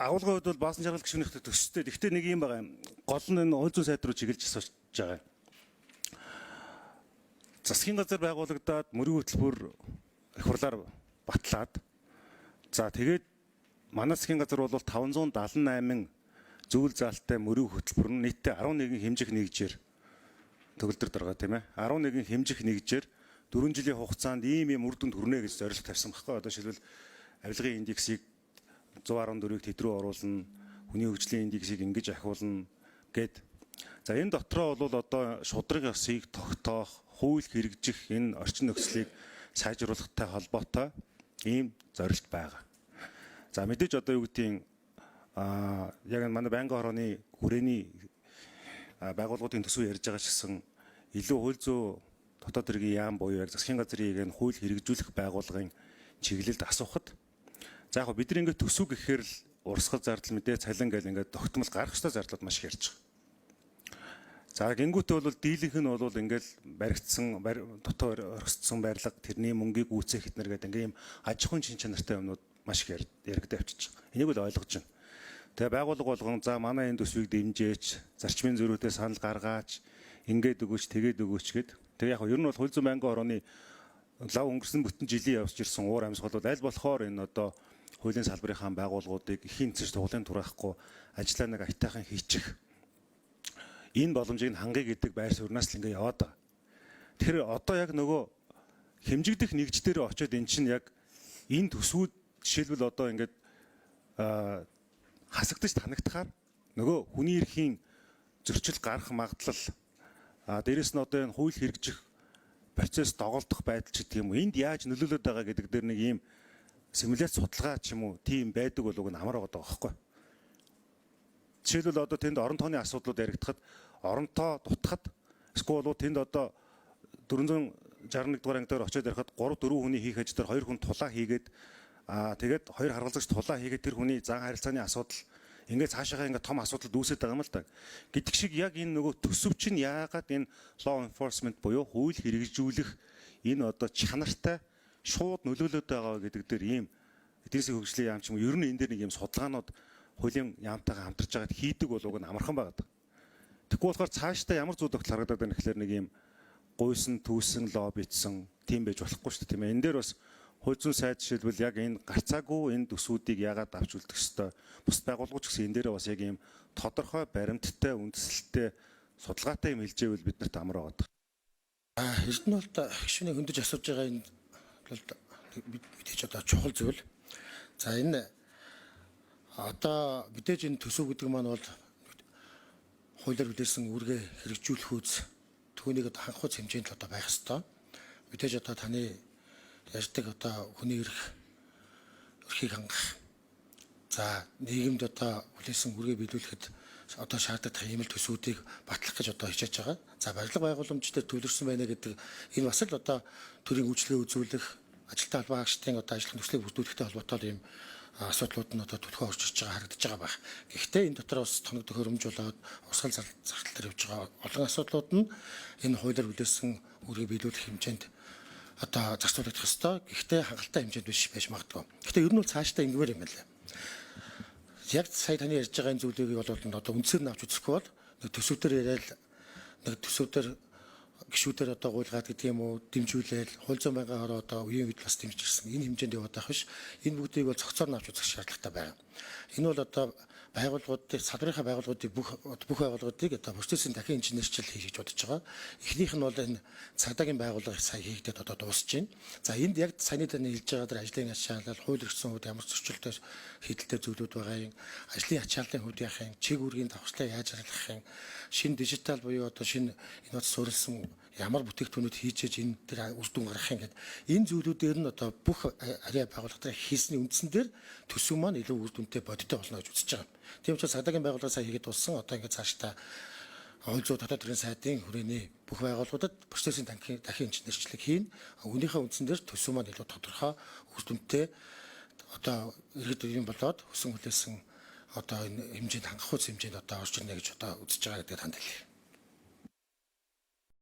Агуулгын хувьд бол Баасан жаргал гишүүнийхтэй төстэй. Гэхдээ нэг юм байгаа юм. Гол нь энэ хууль зүйн сайд руу чиглэж асууж байгаа юм. Засгийн газар байгуулагдаад мөрийн хөтөлбөр их хурлаар батлаад, за, тэгээд манай засгийн газар бол 578 зүйл заалттай мөрийн хөтөлбөр нь нийтдээ 11 хэмжих нэгжээр төгөлдөр доргой, тийм ээ, 11 хэмжих нэгжээр 4 жилийн хугацаанд ийм ийм үр дүнд хүрнэ гэж зорилго тавьсан байхгүй. Одоо жишээлбэл, авилгын индексийг 114-ийг тэд рүү оруулна, хүний хөгжлийн индексийг ингэж ахиулна гэд. За, энэ дотроо бол одоо шударга ёсыг тогтоох, хууль хэрэгжих энэ орчин нөхцөлийг сайжруулахтай холбоотой ийм зорилт байгаа. За, мэдээж одоо юу гэдгийг яг манай байнгын хорооны хүрээний байгууллагуудын төсөв ярьж байгаа ч гэсэн илүү хууль зүйн дотоод хэргийн яам буюу яг засгийн газрын энэ хууль хэрэгжүүлэх байгууллагын чиглэлд асуухад, за, яг бид нар ингээд төсөв гэхээр л урсгал зардал, мэдээ, цалин гэл ингээд тогтмол гарах ёстой зардлууд маш их ярьж байгаа. За, гингүүтээ бол дийлэнх нь бол ингээл баригдсан, дутуу орхисдсон барилга, тэрний мөнгийг үүцэх гэтнэр гэдэг ингээм юм аж ахуйн чин чанартай юмнууд маш их яригдаа явчихж байгаа. Энийг бол ойлгож байна. Тэгээ байгууллага болгон, за, манай энэ төсвийг дэмжээч, зарчмын зөрүүтэй санал гаргаач, ингээд өгөөч, тэгээд өгөөч гэд. Тэгээ яг ер нь бол хууль зүйн байнгын хорооны лав өнгөрсөн бүтэн жилийн явж ирсэн уур амьсгал бол аль болохоор энэ одоо хуулийн салбарынхаа байгууллагуудыг ихийн цэс туглын тураахгүй ажлаа нэг аятайхан хийчих энэ боломжийг хангая гэдэг байр сууриас л ингээ яваад байгаа. Тэгэхээр одоо яг нөгөө хэмжигдэх нэгж дээр очиод эн чинь яг энэ төсвүүд жишээлбэл одоо ингээд хасагдаж танагдахаар нөгөө хүний эрхийн зөрчил гарах магадлал, дээрэс нь одоо энэ хууль хэрэгжих процесс доголдох байдал ч гэдэг юм уу, энд яаж нөлөөлөд байгаа гэдэг дээр нэг ийм симуляц судалгаа ч юм уу, тийм байдаг болов уу, амар байгаа байхгүй. Жишээлбэл, одоо тэнд орон тооны асуудлууд яригдахад орон тоо дутахад, эсвэл бол тэнд одоо 461 дугаар анги дээр очиод ярихад 3 4 хүний хийх ажил дээр 2 хүн тулаа хийгээд, тэгээд хоёр харгалзагч тулаа хийгээд, тэр хүний зан харилцааны асуудал, ингээд цаашаагаа ингээд том асуудал үүсээд байгаа юм л да. Гэдэг шиг яг энэ нөгөө төсөв чинь яагаад энэ law enforcement буюу хууль хэрэгжүүлэх энэ одоо чанартай шууд нөлөөлөд байгаа гэдэг дээр ийм эдийн засгийн хөгжлийн яам ч юм уу, ер нь энэ дээр нэг ийм судалгаанууд хуулийн яамтайгаа хамтарч байгаад хийдэг бол уг нь амархан байгаа. Тэгэхгүй болохоор цаашдаа ямар зүйл тогтол харагдаад байна гэхлээр нэг ийм гуйсан, түүсэн, лоббитсан тийм байж болохгүй шүү дээ, тийм ээ. Энэ дээр бас хууль зүйн сайд жишээлбэл яг энэ гарцаагүй энэ төсвүүдийг яагаад авч үлдэх ёстой. Бусад байгууллагууд ч гэсэн энэ дээр бас яг ийм тодорхой баримттай, үндэслэлтэй, судалгаатай юм хэлжээвэл бид нарт амар байгаа. Эрдэнэ бол гишүүний хөндөж асууж байгаа энэ бол мэдээж одоо чухал зүйл. За, энэ одоо мэдээж энэ төсөв гэдэг маань бол хуулиар хүлээсэн үүргээ хэрэгжүүлэх үз, түүнийг одоо хангах үз хэмжээнд л одоо байх ёстой. Мэдээж одоо таны ярьдаг одоо хүний эрхийг хангах, за, нийгэмд одоо хүлээсэн үүргээ биелүүлэхэд одоо шаардлагатай ийм л төсвүүдийг батлах гэж одоо хичээж байгаа. За, барилга байгууламж дээр төвлөрсөн байна гэдэг энэ бас л одоо төрийн үйлчилгээ үзүүлэх ажилтны албан хаагчдын одоо ажиллах нөхцөлийг бүрдүүлэхтэй холбоотой ийм асуудлууд нь одоо түлхүү орж ирж байгаа харагдаж байгаа байх. Гэхдээ энэ дотор бас тоног төхөөрөмж болоод урсгал зардал дээр явж байгаа олон асуудлууд нь энэ хуулиар хүлээсэн үүргийг биелүүлэх хэмжээнд одоо зарцуулагдах ёстой. Гэхдээ хангалттай хэмжээнд биш байж магадгүй. Гэхдээ ер нь бол цаашдаа ингэмээр юм байна. Яг сая таны ярьж байгаа энэ зүйлийг бол одоо үндсээр нь авч үзэхгүй бол нэг төсөв дээр яриад, нэг төсөв дээр гишүүдээр одоо гуйлгаад гэдэг юм уу, дэмжүүлээл хууль зүйн байнгын хороо одоо үеийн үед бас дэмжиж ирсэн. Энэ хэмжээнд яваад байх биш. Энэ бүгдийг бол цогцоор нь авч үзэх шаардлагатай байна. Энэ бол одоо байгууллагуудыг, салбарынхаа байгууллагуудыг, бүх байгууллагуудыг одоо процессын дахин инженерчил хийх гэж бодож байгаа. Эхнийх нь бол энэ цагдаагийн байгууллага сая хийгдээд одоо дуусж байна. За, энд яг саяны таны хэлж байгаа дэр ажлын ачаалал, хууль эрхсэн хувьд ямар зөрчилтэй хийдэлтэй зүйлүүд байгаа юм, ажлын ачааллын хувьд яах юм, чиг үүргийн давхцлаа яаж арилгах юм, шинэ дижитал буюу одоо шинэ инновац суурилсан ямар бүтээгдэхүүнүүд хийж ээж энэ дээр үр дүн гаргах юм гэдэг энэ зүйлүүдээр нь одоо бүх ариа байгууллага дээр хийсний үндсэн дээр төсөв маань илүү үр дүнтэй, бодиттой болно гэж үзэж байгаа юм. Тийм учраас цагдаагийн байгууллага сая хийгээд дууссан. Одоо ингээд цаашдаа хууль зүйн дотоод хэргийн сайдын хүрээний бүх байгууллагуудад процессын дахин инженерчлэг хийн. Үүнийхээ үндсэн дээр төсөв маань илүү тодорхой, үр дүнтэй, одоо иргэд юм болоод хүсэн хүлээсэн одоо энэ хэмжээнд, хангах үз хэмжээнд одоо орж ирнэ гэж одоо үзэж байгаа гэдгийг танд хэлье.